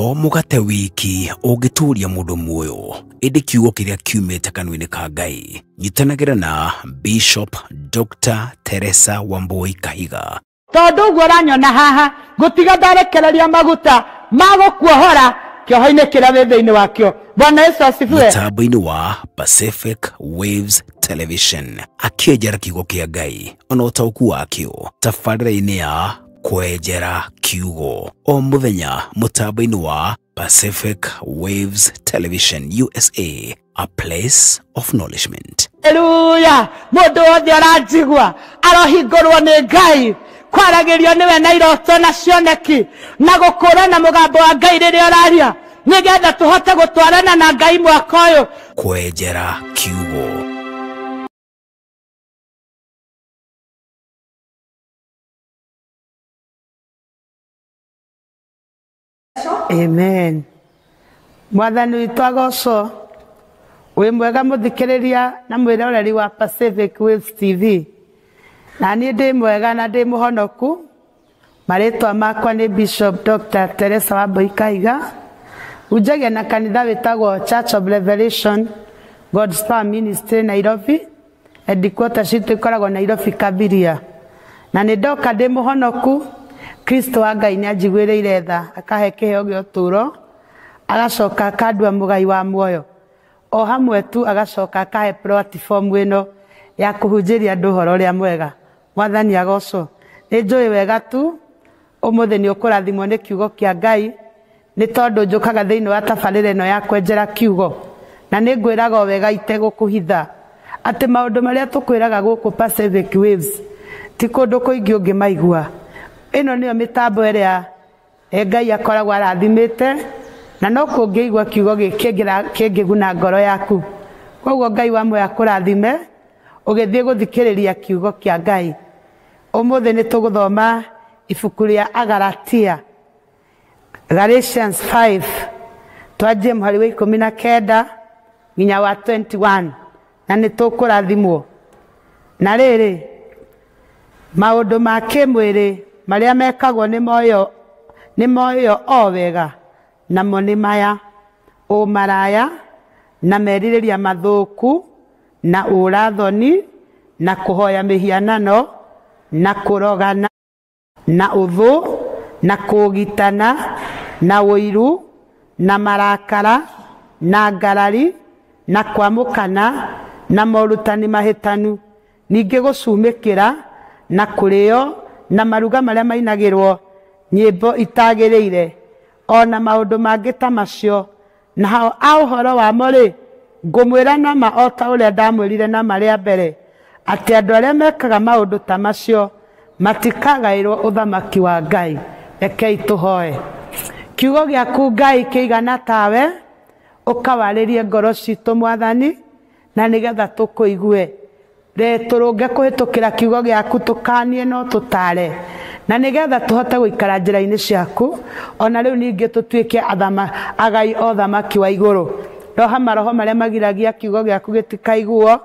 To mũgate wiki ũngĩtũũria mũndũ muoyo, ĩndĩ kiugo kĩrĩa kiumĩte kanua-inĩ ka Ngai. Nyitanagĩra na Bishop Dr. Teresa Wambui Kahiga. Tondu ũguo ũranyona haha ngũtiga ndarekereria maguta ma gũkuohora kĩoho-inĩ kĩrĩa wĩ thĩinĩ wakĩo. Bwana Yesu asifiwe. Mũtambo-inĩ wa Pacific Waves Television akĩenjera kiugo kĩa Ngai ona ũtaũku wakĩo tabarĩra-inĩ ya Kwenjera Kiugo o mũthenya mũtambo-inĩ wa Pacific Waves Television USA, a place of nourishment. Haleluya. Mũndũ wothe aranjigua arohingũrwo nĩ Ngai, kwaragĩrio nĩwe na iroto na cioneki na gũkũrana mũgambo wa Ngai rĩrĩa ũraria, nĩgetha tũhote gũtwarana na Ngai mwaka ũyũ. Kwenjera Kiugo. Amen. Mwathani witũ agocwo. Wĩ mwega mũthikĩrĩria na mwĩroreri wa Pacific Waves TV. Na niĩ ndĩ mwega na ndĩ mũhonoku. Marĩtwa makwa nĩ Bishop Dr. Teresa Wambui Kahiga. Hunjagia na kanitha wĩtagwo Church of Revelation God's Power Ministry Nairobi. Headquarters citũ ikoragwo Nairobi Kabiria. Na nĩ ndoka ndĩ mũhonoku. Kristo wa Ngai nĩ anjiguĩrĩire tha, akahe kĩheo gĩa ũtũũro, agacoka akandua mũgai wa muoyo. O hamwe tu agacoka akahe platform ĩno ya kũhunjĩria andũ ũhoro ũrĩa mwega. Mwathani agocwo. Nĩ njũĩ wega tu ũmũthĩ nĩ ũkũrathimwo nĩ kiugo kĩa Ngai, nĩ tondũ njũkaga thĩinĩ wa tabarĩra ĩno ya kwenjera kiugo. Na nĩ ngwĩraga o wega itegũkũhitha atĩ maũndũ marĩa tũkwĩraga gũkũ Pacific Waves ti kũndũ kũingĩ ũngĩmaigua. Ĩno nĩyo mĩtambo ĩrĩa Ngai akoragwo arathimĩte, na no kũngĩigua kiugo gĩkĩ kĩngĩguna ngoro yaku. Koguo Ngai wa muoyo akũrathime ũgĩthiĩ gũthikĩrĩria kiugo kĩa Ngai. Ũmũthĩ nĩ tũgũthoma ibuku rĩa Agalatia, Galatians 5, twanjie mũhari wa 19 nginya wa 21, na nĩ tũkũrathimwo. Na rĩrĩ, maũndũ ma kĩmwĩrĩ marĩa mekagwo nĩ moyo o wega, namo nĩ maya: ũmaraya, na merirĩria mathũku, na ũrathoni, na kũhoya mĩhianano, na kũrogana, na ũthũ, na kũũgitana, na ũiru, na marakara, na ngarari, na kwamũkana, na morutani mahĩtanu, ningĩ gũcumĩkĩra, na kũrĩo, na maruga marĩa mainagĩrwo nyĩmbo itagĩrĩire, ona maũndũ mangĩ ta macio. Na hao a ũhoro wamo rĩ, ngũmwĩra na ma o ta ũrĩa ndamwĩrire na ma rĩa mbere, atĩ andũ arĩa mekaga maũndũ ta macio matikagaĩrwo ũthamaki wa Ngai. Rekei tũhoe. Kiugo gĩaku Ngai kĩigana tawe, ũkawarĩrie ngoro citũ Mwathani, na nĩgetha tũkũigue. Re tũrũnge kũhĩtũkĩra kiugo gĩaku, tũkanie no tũtare, na nĩgetha tũhote gũikara njĩra-inĩ ciaku, ona rĩu ningĩ tũtuĩke agai o thamaki wa igũrũ. Roha maroho marĩa magiragia kiugo gĩaku gĩtikaiguo.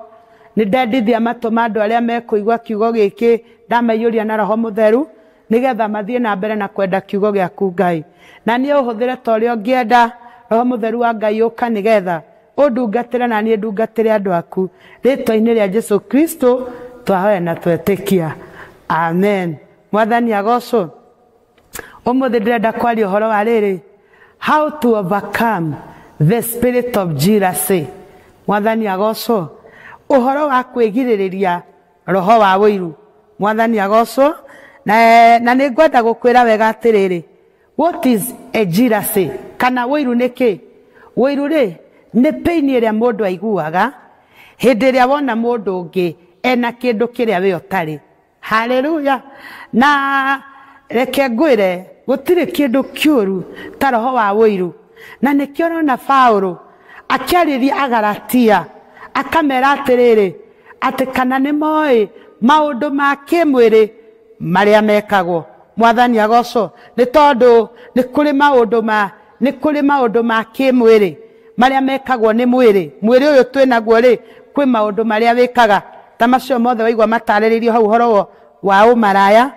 Nĩ ndendithia matũ ma andũ arĩa mekũigua kiugo gĩkĩ, ndamaiyũria na Roho Mũtheru, nĩgetha mathiĩ na mbere na kwenda kiugo gĩaku Ngai. Na niĩ ũhũthĩre ta ũrĩa ũngĩenda. Roho Mũtheru wa Ngai ũka nĩgetha ũndungatĩre na niĩ ndungatĩre andũ aku. Rĩĩtwa-inĩ rĩa Jesu Kristo twahoya na twetĩkia. Amen. Mwathani agocwo. Ũmũthĩ ndĩrenda kwaria ũhoro wa rĩrĩ, how to overcome the spirit of jealousy. Mwathani agocwo. Ũhoro wa kwĩgirĩrĩria roho wa ũiru. Mwathani agocwo. Na nĩ ngwenda gũkwĩra wega atĩrĩrĩ, what is a jealousy? Kana ũiru nĩ kĩ? Ũiru rĩ, nĩ pain ĩrĩa mũndũ aiguaga hĩndĩ ĩrĩa wona mũndũ ũngĩ ena kĩndũ kĩrĩa we ũtarĩ. Haleluya. Na reke ngwĩre, gũtirĩ kĩndũ kĩũru ta roho wa ũiru. Na nĩkĩo ũrona Paũlũ akĩarĩria Agalatia, akamera atĩrĩrĩ, atĩ kana nĩ moĩ maũndũ ma kĩmwĩrĩ marĩa mekagwo. Mwathani agocwo. Nĩ tondũ nĩ kũrĩ maũndũ ma, nĩ kũrĩ maũndũ ma kĩmwĩrĩ marĩa mekagwo nĩ mwĩrĩ. Mwĩrĩ ũyũ twĩnaguo rĩ, kwĩ maũndũ marĩa wĩkaga ta macio mothe waigua matarĩrĩirio hau ũhoro wa ũmaraya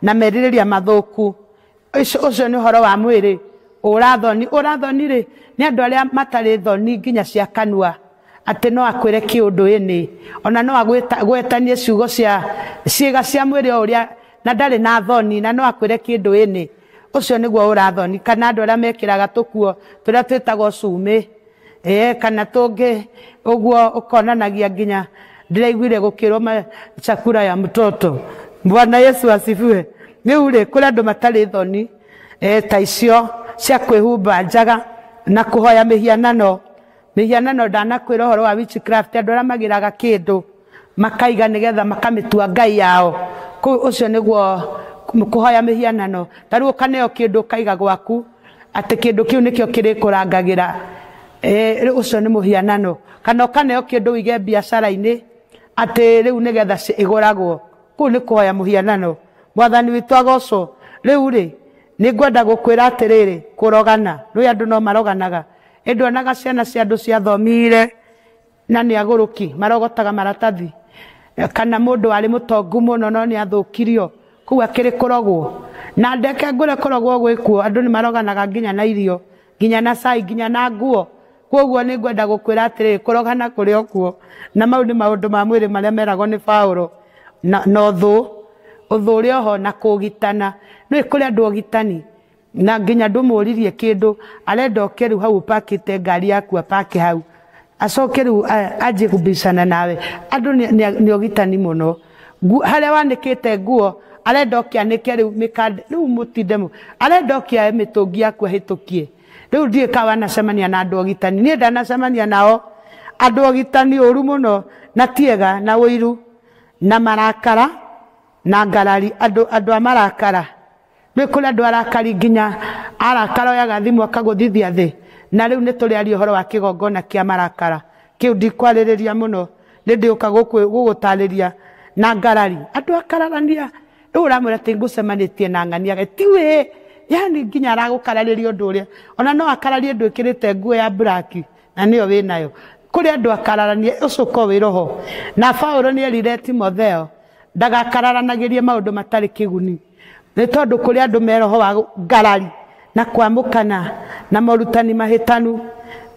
na merirĩria mathũku. Ũcio nĩ ũhoro wa mwĩrĩ. Ũrathoni, ũrathoni rĩ nĩ andũ arĩa matarĩ thoni nginya cia kanua, atĩ no akwĩre kĩũndũ ĩnĩ, ona no agwetanie ciugo cia ciĩga cia mwĩrĩ o ũrĩa, na ndarĩ na thoni, na no akwĩre kĩndũ ĩnĩ. Ũcio nĩguo ũrathoni. Kana andũ arĩa mekĩraga tũkuo tũrĩa twĩtagwo cumĩ, kana tũngĩ ũguo ũkonanagia nginya ndĩraiguire gũkĩrwo chakula ya mtoto. Bwana Yesu asifiwe. Rĩu rĩ kũrĩ andũ matarĩ thoni ta icio cia kwĩhumba njaga na kũhoya mĩhianano. Mĩhianano ndanakwĩra ũhoro wa witchcraft, andũ arĩa magĩraga kĩndũ makaiga nĩgetha makamĩtua ngai yao. Kũu ũcio nĩguo kũhoya mĩhianano. Ta rĩu ũkaneo kĩndũ ũkaiga gwaku atĩ kĩndũ kĩu nĩkĩo kĩrĩkũrangagĩra, ũcio nĩ mũhianano. Kana ũkaneo kĩndũ ũige biacara-inĩ atĩ rĩu nĩgetha ĩgũragwo, kũu nĩ kũhoya mũhianano. Mwathani witũ agocwo. Rĩu rĩ nĩngwenda gũkwĩra atĩrĩrĩ, kũrogana, rĩu andũ no maroganaga, ĩndĩ onaga ciana cia andũ ciathomire na nĩ agũrũki marogotaga maratathi, kana mũndũ warĩ mũtongu mũno no nĩ athũkirio, kũu akĩrĩ kũrogwo. Na ndeke ngũre kũrogwo gwĩkuo, andũ nĩ maroganaga nginya na irio, nginya na cai, nginya na nguo. Koguo nĩ ngwenda gũkwĩra atĩrĩrĩ, kũrogana kũrĩ o kuo, na mau nĩ maũndũ ma mwĩrĩ marĩa meragwo nĩ Paũlũ. Na ũthũ, ũthũ ũrĩ oho, na kũũgitana. Nĩ kũrĩ andũ ogitani, na nginya ndũmũririe kĩndũ, arenda oke rĩu hau ũpakĩte ngari yaku, apake hau, acoke rĩu anjie kũbicana nawe. Andũ nĩ ogitani mũno. Harĩa wanĩkĩte nguo arenda oke anĩke rĩu mĩkanda, rĩu mũtinde arenda oke ae mĩtũngi yaku ahĩtũkie. Rĩu ndiũĩ kana wanacemania na andũ ogitani. Niĩ ndanacemania nao andũ ogitani ũru mũno, na tiega, na ũiru, na marakara, na ngarari. Andũ a marakara, nĩ kũrĩ andũ arakari nginya arakara oyaga thimũ akagũthithia thĩ. Na rĩu nĩ tũrĩaria ũhoro wa kĩgongona kĩa marakara, kĩu ndikwarĩrĩria mũno, nĩ ndĩũka gũgũtarĩria. Na ngarari, andũ akararania, rĩu ũramwĩra atĩ ngũcemanĩtie na ng'ania, ti we, yani nginya aragũkararĩria ũndũ ũrĩa, ona no akararie ndwĩkĩrĩte nguo ya black na nĩyo wĩnayo. Kũrĩ andũ akararania, ũcio ũkorwo wĩ roho. Na Paũlũ nĩ erire Timotheo ndagakararanagĩrie maũndũ matarĩ kĩguni, nĩ tondũ kũrĩ andũ me roho wa ngarari na kwamũkana na morutani mahĩtanu,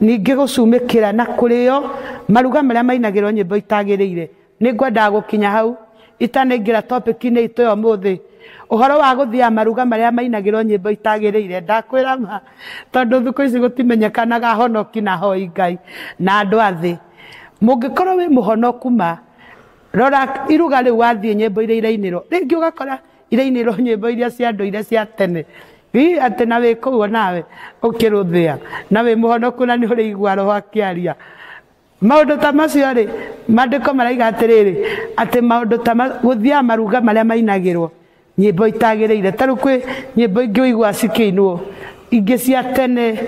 ningĩ gũcumĩkĩra na kũrĩo maruga marĩa mainagĩrwo nyĩmbo itagĩrĩire. Nĩ ngwendaga gũkinya hau itanaingĩra topic-inĩ itũ ya ũmũthĩ, ũhoro wa gũthiaga maruga marĩa mainagĩrwo nyĩmbo itagĩrĩire. Ndakwĩra ma, tondũ thikũ ici gũtimenyekanaga honoki na hoi Ngai na andũ a thĩ. Mũngĩkorwo wĩ mũhonoku ma, rora iruga rĩu wathiĩ nyĩmbo iria irainĩrwo, rĩngĩ ũgakora irainĩrwo nyĩmbo iria cia ndũire cia tene, ii atĩ na wĩ kũu nawe ũkĩrũthĩa, na wĩ mũhonoku na nĩ ũrĩigua roho akĩaria. Maũndũ ta macio rĩ, maandĩko maraiga atĩrĩrĩ, atĩ maũndũ ta gũthiaga maruga marĩa mainagĩrwo nyĩmbo itagĩrĩire. Ta rĩu kwĩ nyĩmbo ingĩ ũiguaga cikĩinwo, ingĩ cia tene,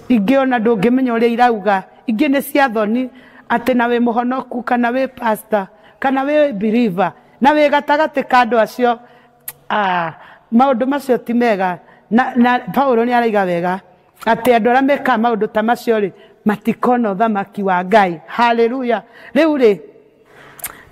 ingĩ ona ndũngĩmenya ũrĩa irauga, ingĩ nĩ cia thoni, atĩ na wĩ mũhonoku kana wĩ pastor kana wĩ believer na wĩ gatagatĩ ka andũ acio. Maũndũ macio ti mega. Na Paũlũ nĩ araiga wega atĩ andũ arĩa mekaga maũndũ ta macio rĩ, matikona ũthamaki wa Ngai. Haleluya. Rĩu rĩ,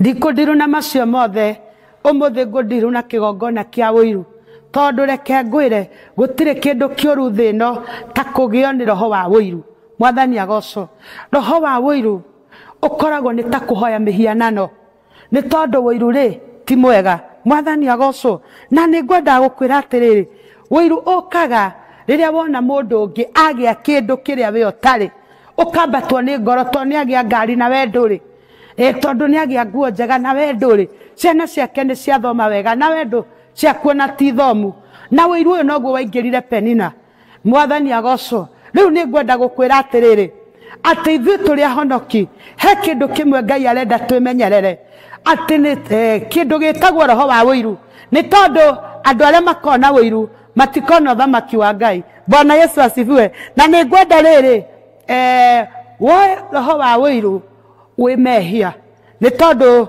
ndikũndirũ na macio mothe, ũmũthĩ ngũndirũ na kĩgongona kĩa ũiru, tondũ reke ngwĩre gũtirĩ kĩndũ kĩũru thĩ ĩno ta kũgĩo nĩ roho wa ũiru. Mwathani agocwo. Roho wa ũiru ũkoragwo nĩ ta kũhoya mĩhianano, nĩ tondũ ũiru rĩ ti mwega. Mwathani agocwo. Na nĩ ngwendaga gũkwĩra atĩrĩrĩ, ũiru ũkaga rĩrĩa wona mũndũ ũngĩ agĩa kĩndũ kĩrĩa we ũtarĩ, ũkambatwo nĩ ngoro tondũ nĩ agĩa ngari na we ndũrĩ, tondũ nĩ agĩa nguo njega na we ndũrĩ, ciana ciake nĩ ciathoma wega na we ndũ ciakuo na ti thomu. Na ũiru ũyũ noguo waingĩrire Penina. Mwathani agocwo. Rĩu nĩ ngwenda gũkwĩra atĩrĩrĩ, atĩ ithuĩ tũrĩ ahonoki, he kĩndũ kĩmwe Ngai arenda twĩmenyerere, atĩ nĩ kĩndũ gĩtagwo roho wa ũiru, nĩ tondũ andũ arĩa makona ũiru matikona ũthamaki wa Ngai. Bwana Yesu asifiwe. Na nĩ ngwenda rĩrĩ, woe roho wa ũiru wĩ mehia, nĩ tondũ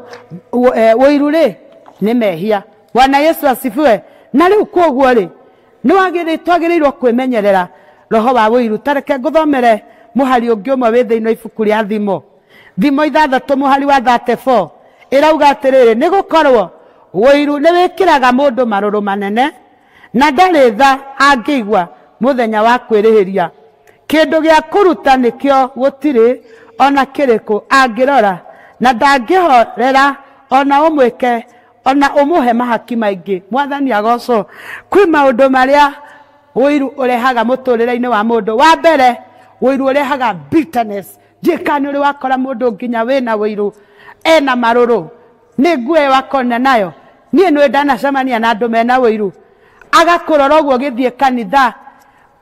ũiru rĩ nĩ mehia. Bwana Yesu asifiwe. Na rĩu koguo rĩ, nĩ twagĩrĩirwo kwĩmenyerera roho wa ũiru. Ta reke ngũthomere mũhari ũngĩ ũmwe wĩ thĩinĩ wa ibuku rĩa Thimo, Thimo 6 mũhari wa 34 ĩrauga atĩrĩrĩ, nĩ gũkorwo ũiru nĩ wĩkĩraga mũndũ marũrũ manene, na ndarĩ tha angĩigua Mũthenya wa kwĩrĩhĩria. Kĩndũ gĩa kũruta nĩkĩo gũtirĩ ona kĩrĩkũ angĩrora, na ndangĩhorera ona ũmwĩke ona ũmũhe mahaki maingĩ. Mwathani agocwo. Kwĩ maũndũ marĩa ũiru ũrehaga mũtũrĩre-inĩ wa mũndũ. Wa mbere, ũiru ũrehaga bitterness. Ndiũĩ kana nĩ ũrĩ wakora mũndũ nginya wĩna ũiru, ena marũrũ, nĩ nguo ĩyo akona nayo. Niĩ nĩ ndanacemania na andũ mena ũiru, agakũrora ũguo ũgĩthiĩ kanitha,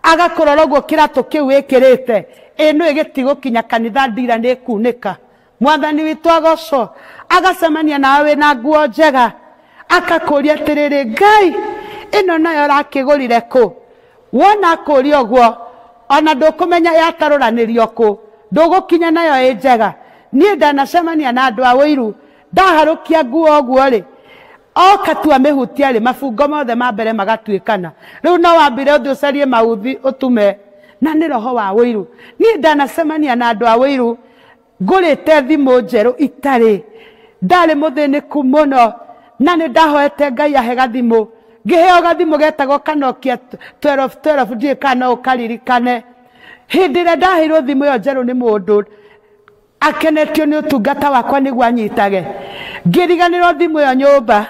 agakũrora ũguo kĩratũ kĩu wĩkĩrĩte, ĩ nĩ gĩtigũkinya kanitha, ndira nĩ ĩkunĩka. Mwathani witũ agocwo. Agacemania nawe wĩna nguo njega, akakũria atĩrĩrĩ, Ngai ĩno nayo ũrakĩgũrire kũ? Wona akũria ũguo, ona ndũkũmenya yatarũranĩrio kũ, ndũgũkinya nayo ĩ njega. Niĩ ndanacemania na andũ a ũiru, ndaharũkia nguo ũguo rĩ, oka tu amĩhutia rĩ, mabungo mothe ma mbere magatuĩkana. Rĩu no wambire ũthiĩ ũcarie mauthi ũtume, na nĩ roho wa ũiru. Niĩ ndanacemania na andũ a ũiru, ngũrĩte thimũ njerũ itarĩ, ndarĩ mũthĩnĩku mũno, na nĩ ndahoete Ngai ahe gathimũ. Ngĩheo gathimũ getagwo Kanokia 1212, ndiũĩ kana no ũkaririkane. Hĩndĩ ĩrĩa ndaheirwo thimũ ĩyo njerũ nĩ mũndũ akenetio nĩ ũtungata wakwa nĩguo anyitage, ngĩriganĩrwo thimũ ĩyo nyũmba.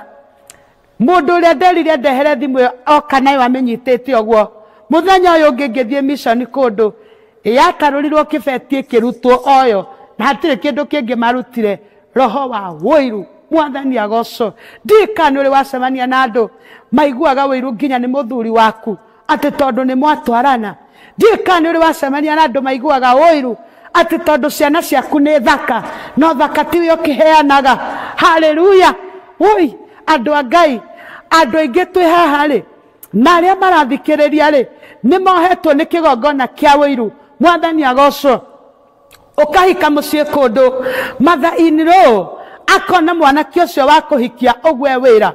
Mũndũ ũrĩa nderire ndehere thimũ ĩyo oka nayo amĩnyitĩte ũguo. Mũthenya ũyũ ũngĩ ngĩthiĩ mission kũndũ, yatarũrirwo kĩbeti ĩkĩrutwo oyo, na hatirĩ kĩndũ kĩngĩ marutire. Roho wa ũiru. Mwathani agocwo. Ndiũĩ kana nĩ ũrĩ wacemania na andũ maiguaga ũiru nginya nĩ mũthuri waku, atĩ tondũ nĩ mwatwarana. Ndiũĩ kana nĩ ũrĩ wacemania na andũ maiguaga ũiru atĩ tondũ ciana ciaku nĩ thaka, no thaka tiwe ũkĩheanaga. Haleluya. Woi, andũ a Ngai, andũ aingĩ twĩ haha rĩ, na arĩa marathikĩrĩria rĩ, nĩ mohetwo nĩ kĩgongona kĩa ũiru. Mwathani agocwo. Ũkahika mũciĩ kũndũ, mother in law akona mwanake ũcio wa kũhikia ũguo e wĩra,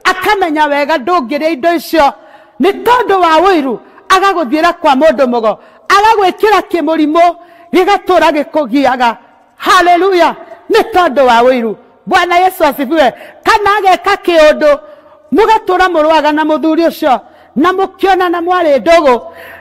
akamenya wega ndũngĩrĩa indo icio nĩ tondũ wa ũiru, agagũthiĩra kwa mũndũ mũgo, agagwĩkĩra kĩmũrimũ gĩgatũra gĩkũgiaga. Haleluya. Nĩ tondũ wa ũiru. Bwana Yesu asifiwe. Kana ageka kĩũndũ, mũgatũra mũrũaga na mũthuri ũcio, na mũkĩona na mwarĩ ndũgũ.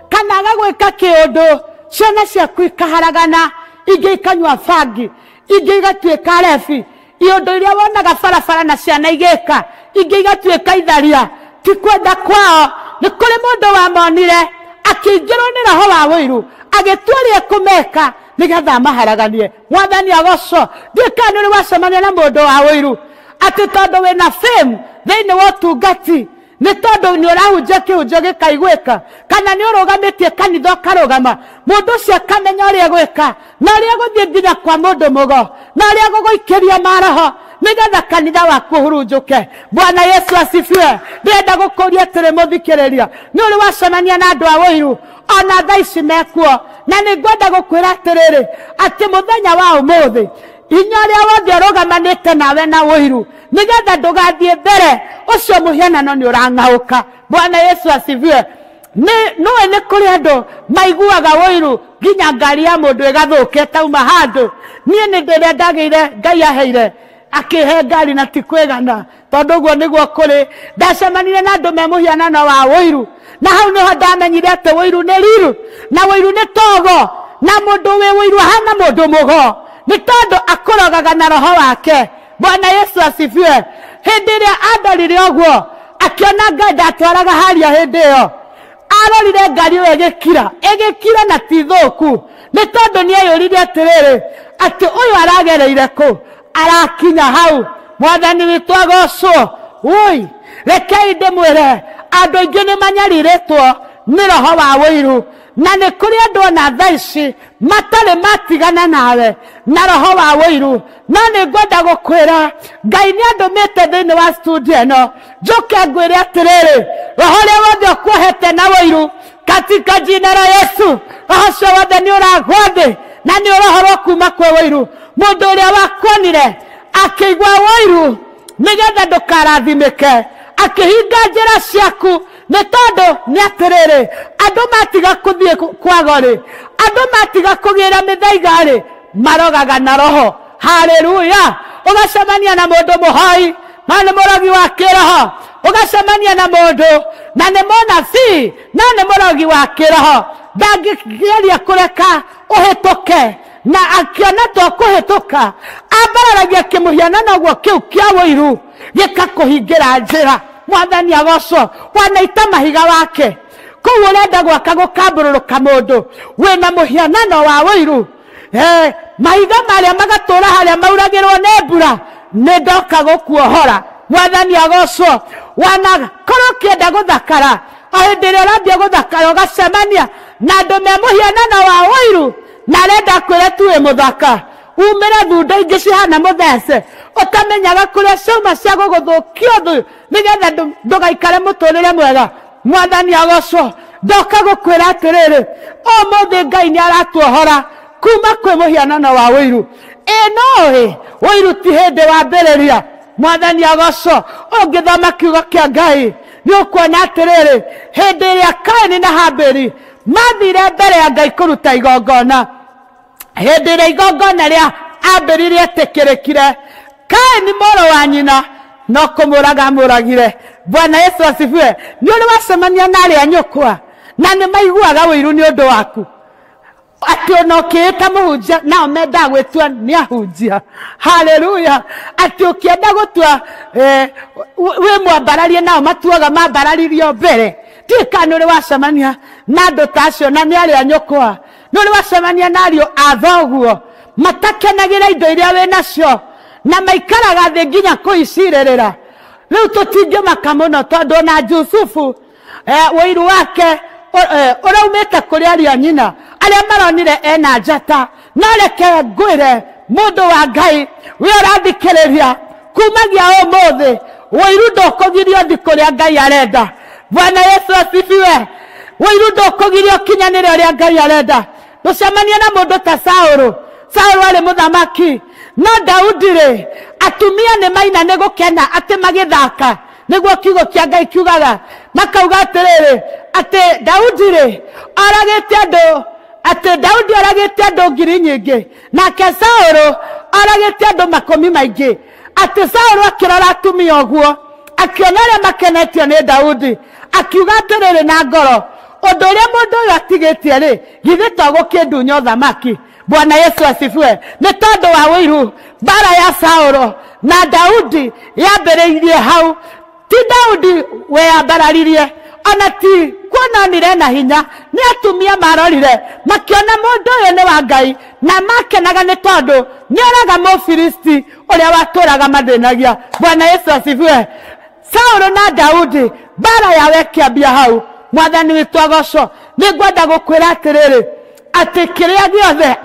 Kana agagwĩka kĩũndũ, ciana ciaku ikaharagana, ingĩ ikanyua bangi, ingĩ igatuĩka rebi, iũndũ iria wonaga barabara na ciana igĩka, ingĩ igatuĩka itharia. Ti kwenda kwao. Nĩ kũrĩ mũndũ wamonire akĩingĩrwo nĩ roho wa ũiru, agĩtua ũrĩa ekũmeka nĩgetha amaharaganie. Mwathani agocwo. Ndiũĩ kana nĩ ũrĩ wacemania na mũndũ wa ũiru, atĩ tondũ wĩna fame thĩinĩ wa ũtungati, nĩ tondũ nĩ ũrahunjia kĩhunjio gĩkaiguĩka, kana nĩ ũrũgamĩtie kanitha ũkarũgama, mũndũ ũcio akamenya ũrĩa egwĩka, na ũrĩa egũthiĩ nginya kwa mũndũ mũgo, na ũrĩa egũgũikĩria maroho nĩgetha kanitha waku ũhurunjũke. Bwana Yesu asifiwe. Ndĩrenda gũkũria atĩrĩ mũthikĩrĩria, nĩ ũrĩ wacemania na andũ a ũiru, ona thaa ici mekuo, na nĩ ngwenda gũkwĩra atĩrĩrĩ, atĩ mũthenya wa ũmũthĩ hinya ũrĩa wothe ũrũgamanĩte nawe na ũiru, nĩgetha ndũgathiĩ mbere, ũcio mũhianano nĩ ũrang'aũka. Bwana Yesu asifiwe. Nĩũĩ nĩ kũrĩ andũ maiguaga ũiru nginya ngari ya mũndũ ĩgathũka ĩtauma handũ. Niĩ nĩ ndĩrĩa ndagĩire, Ngai aheire akĩhe ngari na ti kwĩgana, tondũ ũguo nĩguo kũrĩ. Ndacemanire na andũ me mũhianano wa ũiru, na hau nĩho ndamenyire atĩ ũiru nĩ riru, na ũiru nĩ togo, na mũndũ wĩ ũiru ahana mũndũ mũgo, nĩ tondũ akũrogaga na roho wake. Bwana Yesu asifiwe. Hĩndĩ ĩrĩa andorire ũguo, akĩona Ngai ndatwaraga haria hĩndĩ ĩyo, arorire ngari ĩyo ĩgĩkira, ĩgĩkira na ti thũku, nĩ tondũ nĩ eyũririe atĩrĩrĩ, atĩ ũyũ aragereire kũ, arakinya hau. Mwathani witũ agocwo. Woi, rekei ndĩmwĩre, andũ aingĩ nĩ manyarirĩtwo nĩ roho wa ũiru, na nĩ kũrĩ andũ ona thaa ici matarĩ matigana nawe na roho wa ũiru. No nĩ ngwenda gũkwĩra, Ngai nĩ andũmĩte thĩinĩ wa studio ĩno njũke ngwĩre atĩrĩrĩ, roho ũrĩa wothe ũkuohete na ũiru, katika jina la Yesu, roho ũcio wothe nĩ ũragwa thĩ na nĩ ũrohorwo kuma kwĩ ũiru. Mũndũ ũrĩa wakuonire akĩigua ũiru nĩgetha ndũkarathimĩke, akĩhinga njĩra ciaku, nĩ tondũ nĩ atĩrĩrĩ, andũ matiga kũthiĩ kwago rĩ, andũ matiga kũgĩra mĩthaiga rĩ, marogaga na roho. Haleluya. Ũgacemania na mũndũ mũhoi, no nĩ mũrogi wa kĩroho. Ũgacemania na mũndũ na nĩ mũnabii na nĩ mũrogi wa kĩroho ndangĩgeria kũreka ũhĩtũke na akĩona to kũhĩtũka ambararagia kĩmũhianano ũguo kĩu kĩa wũiru gĩkakũhingĩra njĩra. Mwathani agocwo wanaita mahiga wake kũu ũrenda gwaka gũkambũrũrũka mũndũ wĩna mũhianano wa wũiru mahiga marĩa magatũra harĩa mauragĩrwo nĩ mbura nĩ ndoka gũkuohora. Mwathani agocwo wanakorwo ũkĩenda gũthakara o hĩndĩ ĩrĩa ũrambia gũthakara ũgacemania na andũ me mũhianano wa wũiru na arenda kwĩra tu wĩ mũthaka umĩre thundo ingĩ cihana mũthece ũtamenyaga kũrĩa ciauma cia gũgũthũkia ũthũ nĩgetha ndũgaikare mũtũrĩre mwega. Mwathani agocwo ndoka gũkwĩra atĩrĩrĩ ũmũthĩ Ngai nĩ aratuohora kuma kwĩ mũhianano wa wũiru. Ĩ no ĩ wũiru ti hĩndĩ wambĩrĩria. Mwathani agocwo ũngĩthoma kiugo kĩa Ngai nĩ ũkuona atĩrĩrĩ hĩndĩ ĩrĩa Kaini na Habili mathire mbere ya Ngai kũruta igongona hĩndĩ ĩrĩa igongona rĩa Abeli rĩetĩkĩrĩkire Kaini mũrũ wa nyina no kũmũraga amũragire. Bwana Yesu asifiwe. Nĩ ũrĩ wacemania na arĩa nyũkwa na nĩ maiguaga wũiru nĩ ũndũ waku atĩ ona ũkĩĩta mũhunjia nao mendaga gwĩtua nĩ ahunjia. Haleluya. Atĩ ũkĩenda gũtua wĩ mwambararie nao matuaga mambararirio mbere. Ndiũĩ kana nĩ ũrĩ wacemania na andũ ta acio na nĩ arĩa nyũkwa nĩ ũrĩ wacemania na ariũ a thoguo matakenagĩra indo iria wĩ nacio na maikaraga thĩ nginya kũicirĩrĩra. Rĩu tũtingĩmaka mũno tondũ ona Jusufu wũiru wake ũraumĩte kũrĩ ariũ a nyina arĩa maronire ena njata. No reke ngwĩre mũndũ wa Ngai we ũrathikĩrĩria kumagia ũmũthĩ wũiru ndũkũgirio thi kũrĩa Ngai arenda. Bwana Yesu asifiwe. Wũiru ndũkũgirio ũkinyanĩre ũrĩa Ngai arenda. Ndũcemanie na mũndũ ta Saũlũ. Saũlũ arĩ mũthamaki no Daudi rĩ atumia nĩ maina nĩ gũkena atĩ magĩthaka nĩguo kiugo kĩa Ngai kiugaga makauga atĩrĩrĩ atĩ Daudi rĩ oragĩte andũ atĩ Daudi oragĩte andũ ngiri nyingĩ nake Saũlũ oragĩte andũ makũmi maingĩ. Atĩ Saũlũ akĩrora atumia ũguo akĩona arĩa makenetio nĩ Daudi akiuga atĩrĩrĩ na ngoro ũndũ ũrĩa mũndũ ũyũ atigĩtie rĩ githĩ to gũkĩndunya ũthamaki. Bwana Yesu asifiwe. Nĩ tondũ wa wũiru mbara ya Saũlũ na Daudi yambĩrĩirie hau. Ti Daudi weyambararirie ona ti kuonanire na hinya nĩ atumia marorire makĩona mũndũ ũyũ nĩ wa Ngai na makenaga nĩ tondũ nĩ oraga Mũfilisti ũrĩa watũraga mathĩnagia. Bwana Yesu asifiwe. Saũlũ na Daudi mbara yao ĩkĩambia hau. Mwathani witũ agocwo. Nĩ ngwenda gũkwĩra atĩrĩrĩ atĩ kĩrĩa gĩothe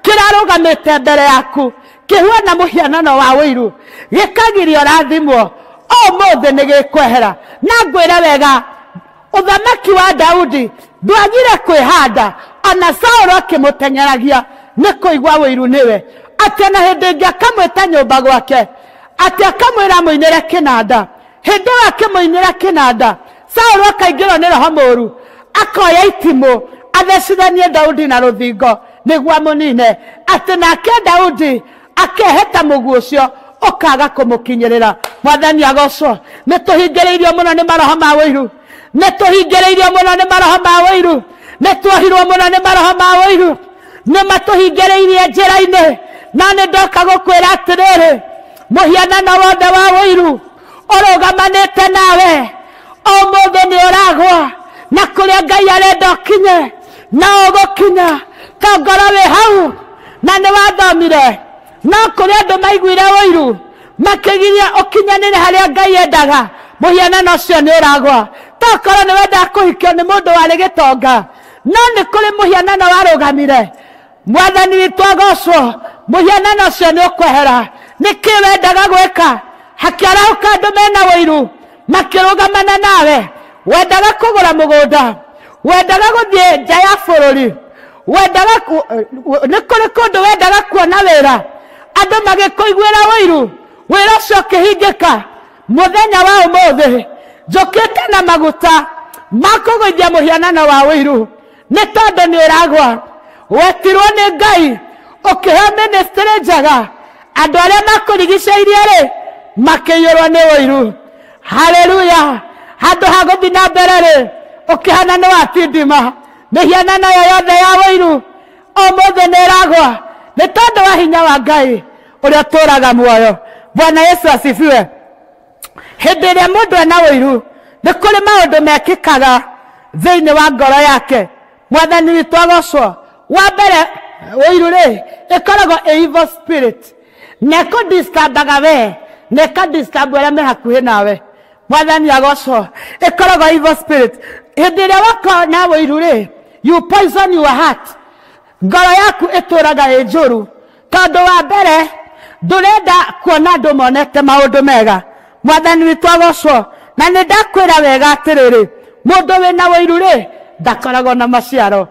kĩrarũgamĩte mbere yaku kĩhuana mũhianano wa wũiru gĩkagiria ũrathimwo ũmũthĩ nĩ gĩkwehera. Na ngwĩre wega ũthamaki wa Daudi ndwagire kwĩhanda ona Saũlũ akĩmũteng'eragia nĩ kũigua wũiru nĩwe atĩ ona hĩndĩ ĩngĩ akamwĩta nyũmba gwake atĩ akamwĩra amũinĩre kĩnanda. Hĩndĩ ĩyo akĩmũinĩra kĩnanda Saũlũ akaingĩrwo nĩ roho mũũru akoya itimũ athecithanie Daudi na rũthingo nĩguo amũnine atĩ nake Daudi akeheta mũguo ũcio ũkaga kũmũkinyĩrĩra. Mwathani agocwo. Nĩ tũhingĩrĩirio mũno nĩ maroho ma wũiru nĩ tũhingĩrĩirio mũno nĩ maroho ma wũiru nĩ tuohirwo mũno nĩ maroho ma wũiru nĩ matũhingĩrĩirie njĩra-inĩ. Na nĩ ndoka gũkwĩra atĩrĩrĩ mũhianano wothe wa wũiru ũrũgamanĩte nawe ũmũthĩ nĩ ũragwa na kũrĩa Ngai arenda ũkinye na ũgũkinya to ngoro wĩ hau na nĩ wathomire no kũrĩ andũ maiguire wũiru makĩgiria ũkinyanĩre harĩa Ngai endaga mũhianano ũcio nĩ ũragwa. Tokorwo nĩ wendaga kũhikio nĩ mũndũ warĩ gĩtonga no nĩ kũrĩ mũhianano warũgamire. Mwathani witũ agocwo. Mũhianano ũcio nĩ ũkwehera. Nĩkĩ wendaga gwĩka? Hakĩarahũka andũ mena wũiru makĩrũgamana nawe. Wendaga kũgũra mũgũnda wendaga gũthiĩ nja ya bũrũri wendaga nĩ kũrĩ kũndũ wendaga kuona wĩra andũ magĩkũiguĩra wũiru wĩra ũcio ũkĩhingĩka. Mũthenya wa ũmũthĩ njũkĩte na maguta ma kũgũithia mũhianano wa wũiru nĩ tondũ nĩ ũragwa. Wetirwo nĩ Ngai ũkĩheo ministry njega andũ arĩa makũrigicĩirie rĩ makĩiyũrwo nĩ wũiru. Haleluya. Handũ ha gũthiĩ na mbere rĩ, ũkĩhana nĩ watindima. Mĩhianano ĩyo yothe ya wũiru ũmũthĩ nĩ ĩragwa nĩ tondũ wa hinya wa Ngai ũrĩa ũtũũraga muoyo. Bwana Yesu asifiwe. Hĩndĩ ĩrĩa mũndũ ena wũiru nĩ kũrĩ maũndũ mekĩkaga thĩinĩ wa ngoro yake. Mwathani witũ agocwo. Wa mbere, wũiru rĩ ĩkoragwo ĩ evil spirit na ĩkũdisturbaga we na ĩkadisturb arĩa me hakuhĩ nawe. Mwathani agocwo. Ĩkoragwo evil spirit. Hĩndĩ ĩrĩa wakorwo na wũiru rĩ, you poison your heart. Ngoro yaku ĩtũraga ĩ njũru tondũ wa mbere ndũrenda kuona andũ monete maũndũ mega. Mwathani witũ agocwo. Na nĩ ndakwĩra wega atĩrĩrĩ, mũndũ wĩna wũiru rĩ ndakoragwo na maciaro.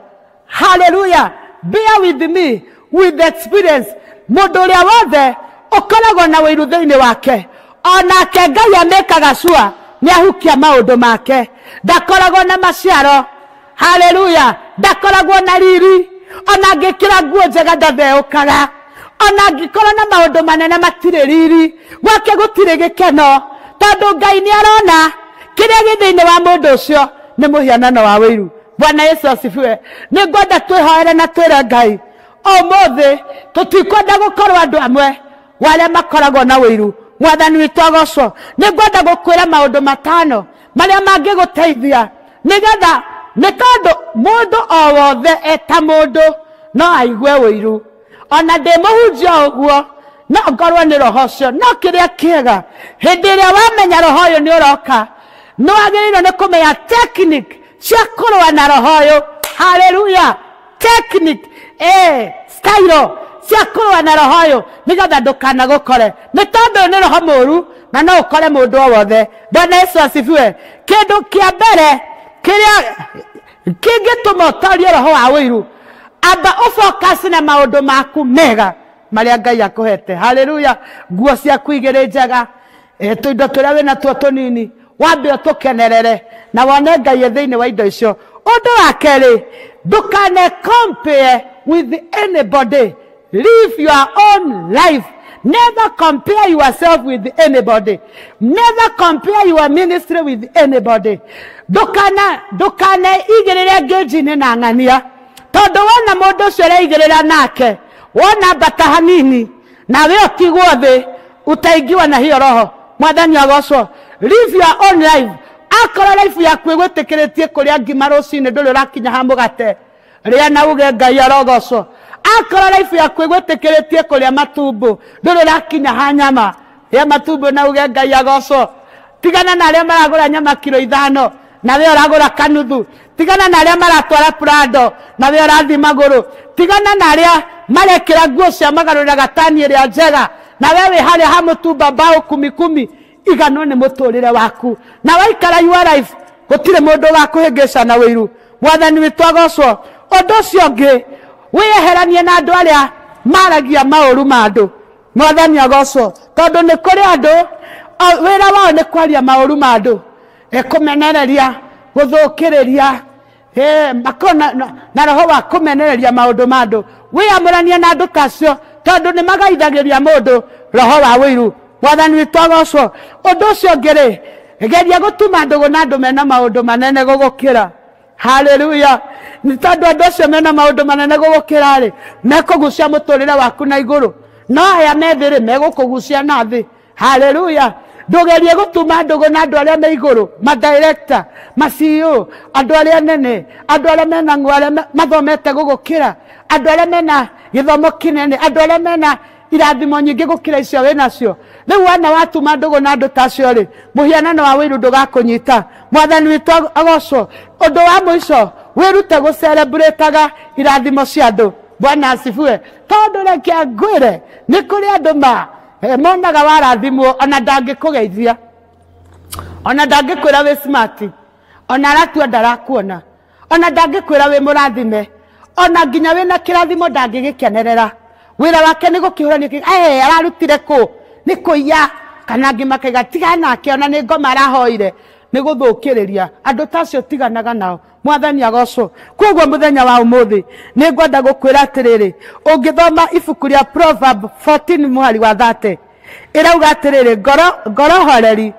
Hallelujah. Bear with me with experience. Mũndũ ũrĩa wothe ũkoragwo na wũiru thĩinĩ wake, onake Ngai amĩkaga sure nĩ ahukia maũndũ make. Ndakoragwo na maciaro. Hallelujah. Ndakoragwo na riri. Ona angĩkĩra nguo njega ndatheũkaga. Ona angĩkorwo na maũndũ manene matirĩ riri. Gwake gũtirĩ gĩkeno tondũ Ngai nĩ arona kĩrĩa gĩ thĩinĩ wa mũndũ ũcio nĩ mũhianano wa wũiru. Bwana Yesu asifiwe. Nĩ ngwenda twĩhoere na twĩre Ngai ũmũthĩ tũtikwenda gũkorwo andũ amwe warĩa makoragwo na wũiru. Mwathani witũ agocwo. Nĩ ngwenda gũkwĩra maũndũ matano marĩa mangĩgũteithia nĩgetha, nĩ tondũ mũndũ o wothe eta mũndũ no aigue wũiru. Ona ndĩ mũhunjia ũguo no ngorwo nĩ roho ũcio. No kĩrĩa kĩega, hĩndĩ ĩrĩa wamenya roho ũyũ nĩ ũroka, nĩ wagĩrĩirwo nĩ kũmenya technique cia kũrũa na roho ũyũ. Hallelujah. Technique, style cia kũrũa na roho ũyũ nĩgetha ndũkanagũkore. Nĩ tondũ nĩ roho mũũru na no ũkore mũndũ o wothe. Bwana Yesu asifiwe. Kĩndũ kĩa mbere kĩrĩa kĩngĩtũma ũtorie roho wa wũiru, amba ũfocus na maũndũ maku mega marĩa Ngai akũhete. Hallelujah. Nguo ciaku igĩrĩ njega, tũindo tũrĩa wĩna tuo tũnini, wambe ũtũkenerere na wone Ngai e thĩinĩ wa indo icio. Ũndũ wa kerĩ, ndũkane compare with anybody. Live your own life. Never compare yourself with anybody. Never compare your ministry with anybody. Ndũkane igĩrĩre ngĩnji-inĩ na ng'ania, tondũ wona mũndũ ũcio ũreigĩrĩra nake, wona mbata hanini nawe ũtigwo thĩ, utaingiwa na hiyo roho. Mwathani agocwo. Live your own life. Akorwo life yaku ĩgwĩtĩkĩrĩtie kũrĩa ngima rũcinĩ ndũrĩ ũrakinya ha mũgate, rĩa na uge Ngai arogocwo. Akorwo life yaku ĩgwĩtĩkĩrĩtie kũrĩa matumbo ndũrĩ ũrakinya ha nyama, rĩa matumbo na uge Ngai agocwo. Tigana na arĩa maragũra nyama kiro 5 nawe ũragũra kanuthu. Tigana na arĩa maratwara Prado nawe ũrathiĩ magũrũ. Tigana na arĩa marekĩra nguo cia magarũrĩra gatani ĩrĩa njega nawe wĩ harĩa ha mũtumba mbaũ kumi kumi. Iganwo nĩ mũtũrĩre waku na waikara your life, gũtirĩ mũndũ ũgakũhĩngĩca na wũiru. Mwathani witũ agocwo. Ũndũ ũcio ũngĩ, wĩyeheranie na andũ arĩa maragia maũru ma andũ. Mwathani agocwo. Tondũ nĩ kũrĩ andũ wĩra wao nĩ kwaria maũru ma andũ, kũmenereria, gũthũkĩrĩria, makona na roho wa kũmenereria maũndũ ma andũ. Wĩyamũranie na andũ ta acio tondũ nĩ magaithagĩria mũndũ roho wa wũiru. Mwathani witũ agocwo. Ũndũ ũcio ũngĩ rĩ, geria gũtuma ndũgũ na andũ mena maũndũ manene gũgũkĩra. Hallelujah. Nĩ tondũ andũ acio mena maũndũ manene gũgũkĩra rĩ, mekũgucia mũtũrĩre waku na igũrũ, no aya me thĩ rĩ, megũkũgucia na thĩ. Hallelujah. Ndũgerie gũtuma ndũgũ na andũ arĩa me igũrũ, ma director, ma CEO, andũ arĩa anene, andũ arĩa mena ng'ũ, arĩa mathomete gũgũkĩra, andũ arĩa mena gĩthomo kĩnene, andũ arĩa mena irathimo nyingĩ gũkĩra icio wĩnacio. Rĩu wana watuma ndũgũ na andũ ta acio rĩ, mũhianano wa wũiru ndũgakũnyita. Mwathani witũ agocwo. Ũndũ wa mũico, wĩrute gũcelebrataga irathimo cia andũ. Bwana asifiwe. Tondũ reke ngwĩre, nĩ kũrĩ andũ ma monaga warathimwo ona ndangĩkũgeithia, ona ndangĩkwĩra wĩ smart, ona aratua ndarakuona, ona ndangĩkwĩra wĩ mũrathime, ona nginya wĩna kĩrathimo ndangĩgĩkenerera. Wĩra wake nĩ gũkĩhũrania, ararutire kũ, nĩ kũiya, kana angĩ makaiga tigana nake, ona nĩ ngoma arahoire, nĩ gũthũkĩrĩria. Andũ ta acio tiganaga nao. Mwathani agocwo. Koguo mũthenya wa ũmũthĩ nĩ ngwenda gũkwĩra atĩrĩrĩ, ũngĩthoma ibuku rĩa Proverb 14 mũhari wa 30, ĩrauga atĩrĩrĩ, ngoro horeri,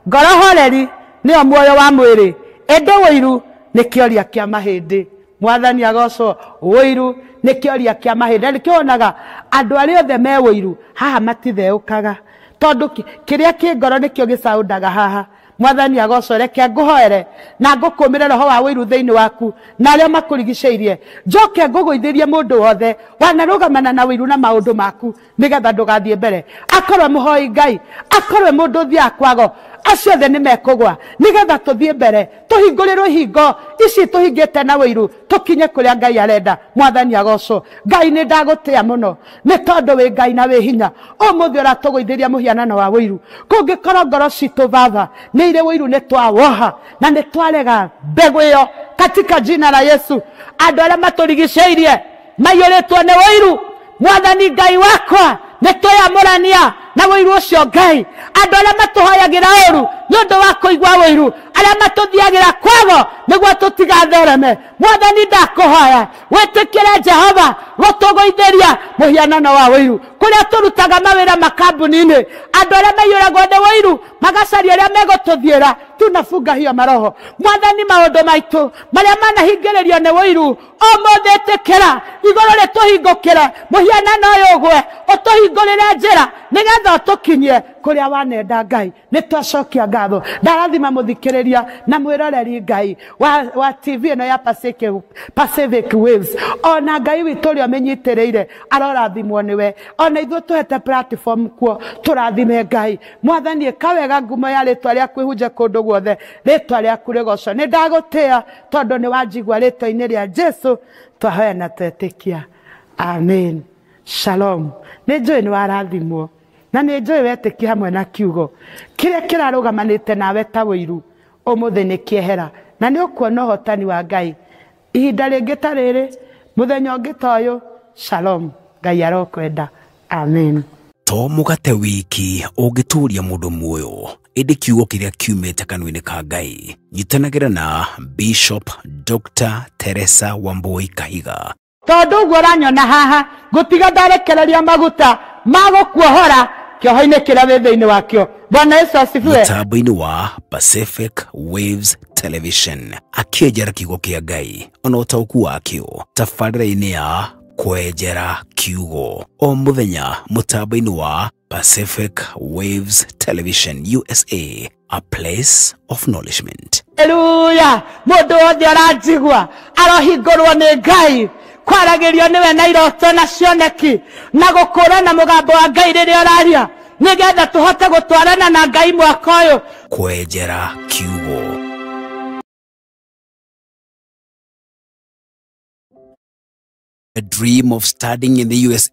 ngoro horeri Nĩyo muoyo wa mwĩrĩ, ĩndĩ ũiru nĩ kĩoria kĩa mahĩndĩ. Mwathani agocwo. Ũiru nĩ kĩoria kĩa mahĩndĩ. Nĩkĩo wonaga andũ arĩa othe me ũiru haha matitheũkaga, tondũ kĩrĩa kĩ ngoro nĩkĩo gĩcaũndaga haha. Mwathani agocwo. Reke ngũhoere na ngũkũmĩre roho wa ũiru thĩinĩ waku na arĩa makũrigicĩirie. Njoke ngũgũithĩrie mũndũ wothe wanarũgamana na ũiru na maũndũ maku, nĩgetha ndũgathiĩ mbere. Akorwe mũhoi Ngai, akorwe mũndũ ũthiaga kwago, acio othe nĩ mekũgwa, nĩgetha tũthiĩ mbere, tũhingũrĩrwo ihingo ici tũhingĩte na ũiru, tũkinye kũrĩa Ngai arenda. Mwathani agocwo. Ngai nĩ ndagũtĩa mũno nĩ tondũ wĩ Ngai na wĩ hinya. Ũmũthĩ ũratũgũithĩria mũhianano wa ũiru. Kũngĩkorwo ngoro citũ Baba nĩ irĩ ũiru, nĩ twawoha na nĩ twarega mbegũ ĩyo katika jina la Yesu. Andũ arĩa matũrigicĩirie maiyũrĩtwo nĩ ũiru, Mwathani Ngai wakwa, nĩ tweyamũrania na ũiru ũcio Ngai. Andũ arĩa matũhoyagĩra ũru nĩ ũndũ wa kũigua ũiru, arĩa matũthiagĩra kwago nĩguo tũtigathereme, Mwathani ndakũhoya wĩtĩkĩre Jehova gũtũgũithĩria mũhianano wa ũiru. Kũrĩa tũrutaga mawĩra makambuni-inĩ, andũ arĩa maiyũragwo nĩ ũiru magacaria ũrĩa megũtũthiĩra, tunafunga hiyo maroho. Mwathani, maũndũ maitũ marĩa manahingĩrĩrio nĩ ũiru, ũmũthĩ ĩtĩkĩra igũrũ rĩtũhingũkĩre, mũhianano ũyũ ũgwe, ũtũhingũrĩre njĩra nĩgetha ũtũkinyie kũrĩa wanenda. Ngai, nĩ twacokia ngatho. Ndarathima mũthikĩrĩria na mwĩroreri Ngai wa TV ĩno ya Pacific Waves. Ona Ngai witũ ũrĩa ũmĩnyitĩrĩire arorathimwo nĩwe. Ona ithuĩ tũhete platform kuo tũrathime Ngai. Mwathani, ĩka wega ngumo ya rĩtwa rĩaku ĩhunje kũndũ guothe, rĩtwa rĩaku rĩgocwo. Nĩ ndagũtĩa tondũ nĩ wanjigua. Rĩtwa-inĩ rĩa Jesu twahoya na twetĩkia, amen. Shalom. Nĩ njũĩ nĩ warathimwo na nĩ njũĩ wetĩkia hamwe na kiugo kĩrĩa kĩrarũgamanĩte nawe ta ũiru, ũmũthĩ nĩ kĩehera na nĩ ũkuona ũhotani wa Ngai. Ihinda rĩngĩ ta rĩrĩ, mũthenya ũngĩ ta ũyũ. Shalom. Ngai arokwenda. Amen. To mũgate wiki ũngĩtũũria mũndũ muoyo, ĩndĩ kiugo kĩrĩa kiumĩte kanua-inĩ ka Ngai. Nyitanagĩra na Bishop Dr. Teresa Wambui Kahiga. Tondũ ũguo ũranyona haha, ngũtiga ndarekereria maguta ma gũkuohora kĩoho-inĩ kĩrĩa wĩ thĩinĩ wakĩo. Bwana Yesu asifiwe. Mũtambo-inĩ wa Pacific Waves Television, akĩenjera kiugo kĩa Ngai ona ũtaũku wakĩo tabarĩra-inĩ ya Kwenjera Kiugo, o mũthenya mũtambo-inĩ wa Pacific Waves Television USA, a place of nourishment. Haleluya. Mũndũ wothe aranjigua arohingũrwo nĩ Ngai, kwaragĩrio nĩwe na iroto na cioneki na gũkũrana mũgambo wa Ngai rĩrĩa ũraria, nĩgetha tũhote gũtwarana na Ngai mwaka ũyũ. Kwenjera Kiugo. A dream of studying in the USA.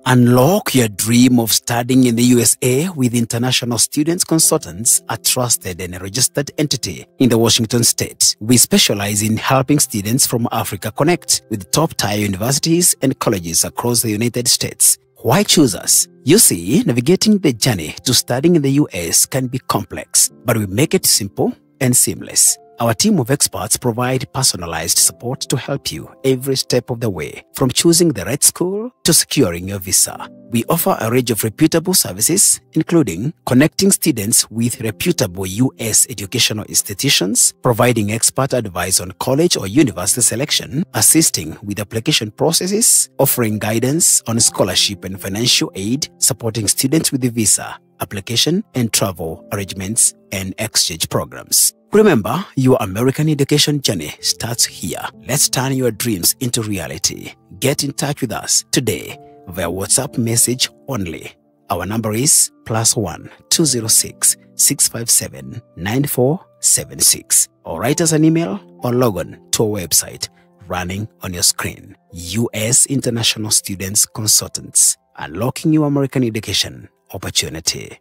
Unlock your dream of studying in the USA with International Students Consultants, a trusted and registered entity in the Washington state. We specialize in helping students from Africa connect with top-tier universities and colleges across the United States. Why choose us? You see, navigating the journey to studying in the US can be complex, but we make it simple and seamless. Our team of experts provide personalized support to help you every step of the way, from choosing the right school to securing your visa. We offer a range of reputable services, including connecting students with reputable U.S. educational institutions, providing expert advice on college or university selection, assisting with application processes, offering guidance on scholarship and financial aid, supporting students with the visa application and travel arrangements, and exchange programs. Remember, your American education journey starts here. Let's turn your dreams into reality. Get in touch with us today via WhatsApp message only. Our number is +1 206 657 9476. Or write us an email or log on to our website running on your screen. U.S. International Students Consultants, unlocking your American education opportunity.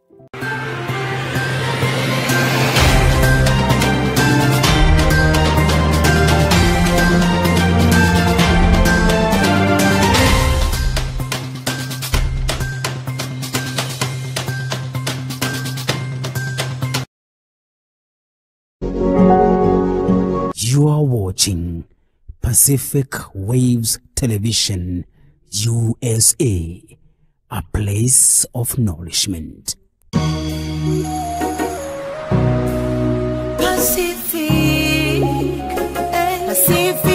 You are watching Pacific Waves Television, USA, a place of nourishment. Pacific, Pacific.